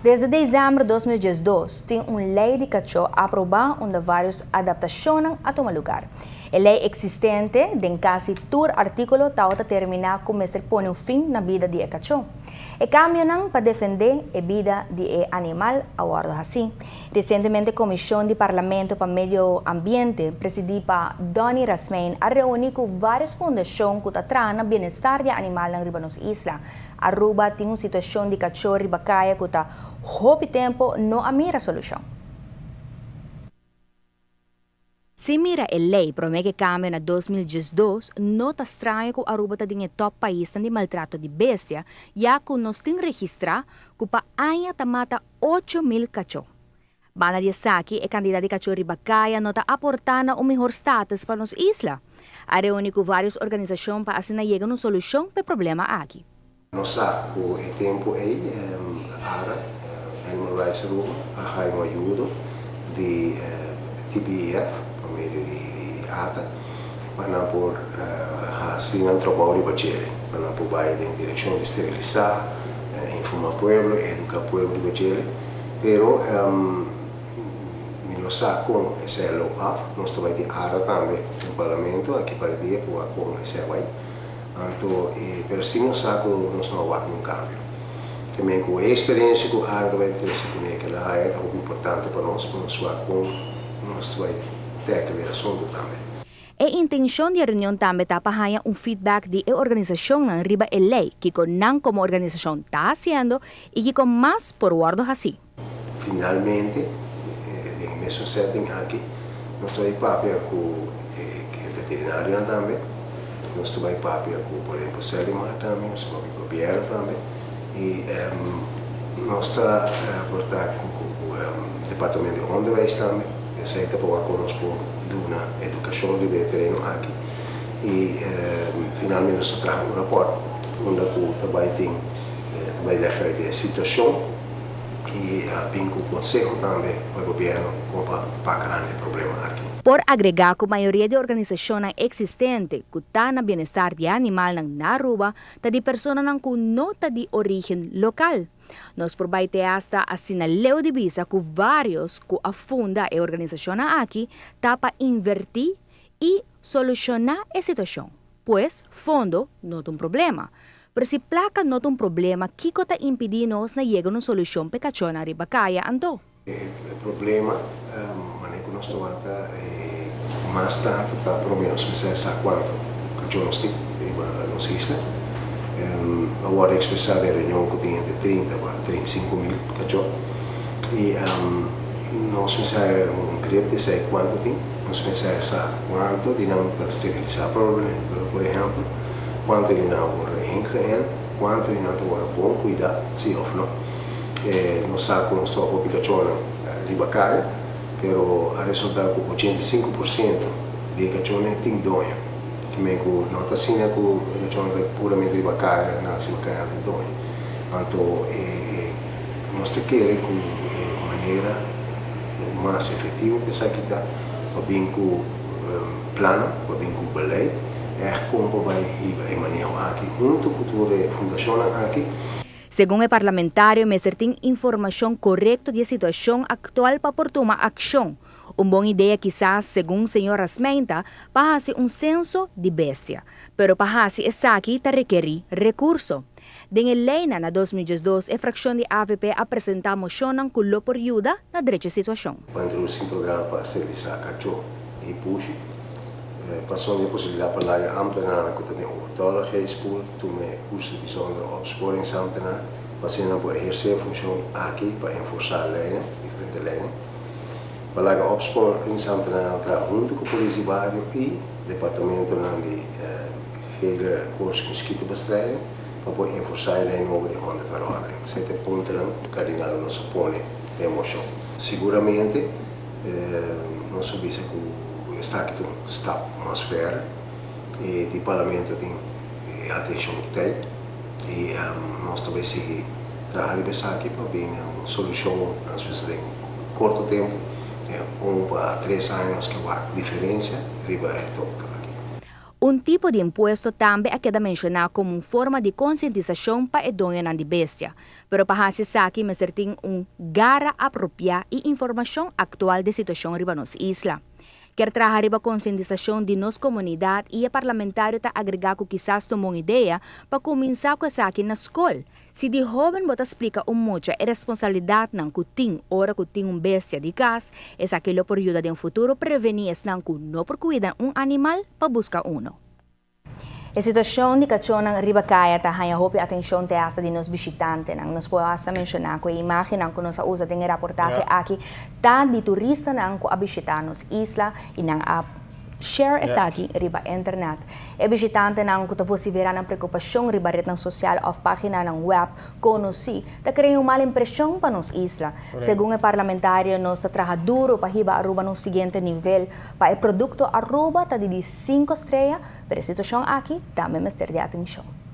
Desde desèmber di 2012 tin un lei di kachó aprobá unda vários adaptashon a tuma lugá. E lei eksistente, den kasi tur artíkulo, tabata terminá ku mester pone un fin na bida di kachó. E kambionan pa defendé e bida di animal a wòrdu hasí. Resientemente Komishon di Parlamento pa Medio Ambiente, presidí pa Donny Rasmijn, a reuní ku vários fundashon ku ta traha na bienestar di animal riba nos isla. Aruba tin un situashon di kachó riba kaya ku ta hopi tempu no a mira solushon. Si mira e lei promé ku kambio na 2012, no ta straño ku Aruba ta den top pais di maltrato di bestia, ya ku nos tin registrá ku pa aña ta mata 8 mil kachó. Banda di esaki, e kantidat di kachó riba kaya no ta aportá na un mihó status pa nos isla. A reuní ku vários organisashon pa asina yega na un solushon pa e problema aki. Nos sa ku e tempu ei, ARA, Animal Rights Aruba, a haya un ayudo di TPEF, pa medio di ATA, pa nan por hasi nan trabou riba djere, pa nan por bai den direkshon di sterilisá, informá pueblo, eduká pueblo riba djere. Pero mi no sa kon esei a loop af, nos ta bai tin ARA tambe den parlamento, aki pa dia pa wak kon esei a bai. Anto, pero si nos sa ku nos no a wak un kambio. Tambe ku e eksperensia ku ARA ta bai trese kuné ku el a haya ta hopi importante pa nos wak kon nos ta bai tackle e asuntu tambe. E intenshon di e reunion tambe ta pa haña un feedback di e organisashon riba e lei, ku nan komo organisashon ta hasiendo i ku mas por wòrdu hasí. Finalmente, den e mesun setting aki, nos ta bai papia ku e veterinario tambe, nos ta bai papia ku, por ehèmpel, Serlimar tambe, nos ta papia ku gobièrnu tambe, i nos ta porta ku departamento di onderwijs tambe, esei ta pa ku nos por duna edukashon riba e tereno aki. I finalmente nos ta traha un rapport, unda ku ta bai tin, ta bai leg uit e situashon i bin ku konseho tambe pa gobièrnu kon pa pak aan e problema aki. Por agregá ku mayoria di organisashon eksistente ku ta na bienestar di animal na Aruba ta di personanan ku no ta di orígen lokal. Nos por bai te hasta asina leu di bisa ku vários ku a funda e organisashon aki ta pa invertí i solushoná e situashon. Pues, fondo no ta un problema. Pero si plaka no ta un problema, kiko ta impidí nos na yega na un solushon pa kachó riba kaya anto? E problema, manera ku nos ta mas tantu ta por lo ménos mester sa kuantu kachó nos tin riba nos isla. Awor ekspresá den reunion ku tin entre 30 pa 35 mil kachó. I nos mester un grip di sa kuantu tin, nos mester sa kuantu di nan ta sterilisá por ehèmpel, kuantu di nan wòrdu ingeënt, kuantu di nan ta wòrdu bon kuidá, si òf no. Nos sa ku nos ta hopi kachó riba kaya, pero a resultá ku 85% di kachó tin doño. Tambe ku no ta asina ku kachó ta puramente riba kaya, nan riba kaya tin doño. Anto, nos ta kere ku manera mas efektivo ku esaki ta pa bin ku plan, pa bin ku beleid, echt kon pa bai e maneho aki huntu ku tur e fundashon aki. Segun e parlamentario, mester tin informashon korekto di e situashon aktual pa por tuma akshon. Un bon idea kisas, segun señor Rasmijn, ta, pa hasi un senso di bestia. Pero pa hasi esaki ta rekerí rekurso. Den e lei na 2012, e frakshon di AVP a presentá moshon ku lo por yuda na drecha e situashon. Pa introdusí un programa pa sterilisá kachó i pushi. Pasó e posibilidat pa laga ambtenaar ku tin overtolligheidspool, tuma kurso bijzondere opsporingsambtenaar, pa asina por ehersé funshon aki pa enforsá lei, diferente lei. Pa laga opsporingsambtenaar traha huntu ku polis di bario i departamento di gele koorts mosquitobestrijding pa por enforsá e lei nobo di hondenverordening. Esei ta e puntonan kardinal nos a pone den moshon. Siguramente nos a bisa ku esaki ta un stap mas verder i di parlamento tin atenshon tijd i nos ta bai sigui traha riba esaki pa bin un solushon den korto tempu, 1 pa 3 aña nos ke wak diferensia riba e tópiko aki. Un tipo di impuesto tambe a keda menshoná komo un forma di konsientisashon pa e doñonan di bestia. Pero pa hasi esaki mester tin un gara apropiá i informashon aktual di situashon riba nos isla. Kier traha riba konsientisashon di nos komunidat i e parlamentario ta agregá ku kisas ta un bon idea pa kuminsá ku esaki na skol. Si di hóben bo ta splika un mucha e responsabilidatnan ku tin ora ku tin un bestia di kas, esaki lo por yuda den futuro prevení esnan ku no por kuida un animal pa buska uno. E situashon di kachónan riba kaya ta haña hopi atenshon te asta di nos bishitantenan. Nos por asta menshoná ku e imágennan ku nos a usa den e raportahe aki ta di turistanan ku a bishitá nos isla i nan a share esaki riba internet. E bishitantenan ku ta vosiverá nan preokupashon riba retnan sosial òf páginanan wèp konosí ta krea un mal impreshon pa nos isla. Segun e parlamentario nos ta traha duru pa hiba Aruba na un siguiente nivel. Pa e produkto Aruba ta di di sinku strea, pero e situashon aki tambe mester di atenshon.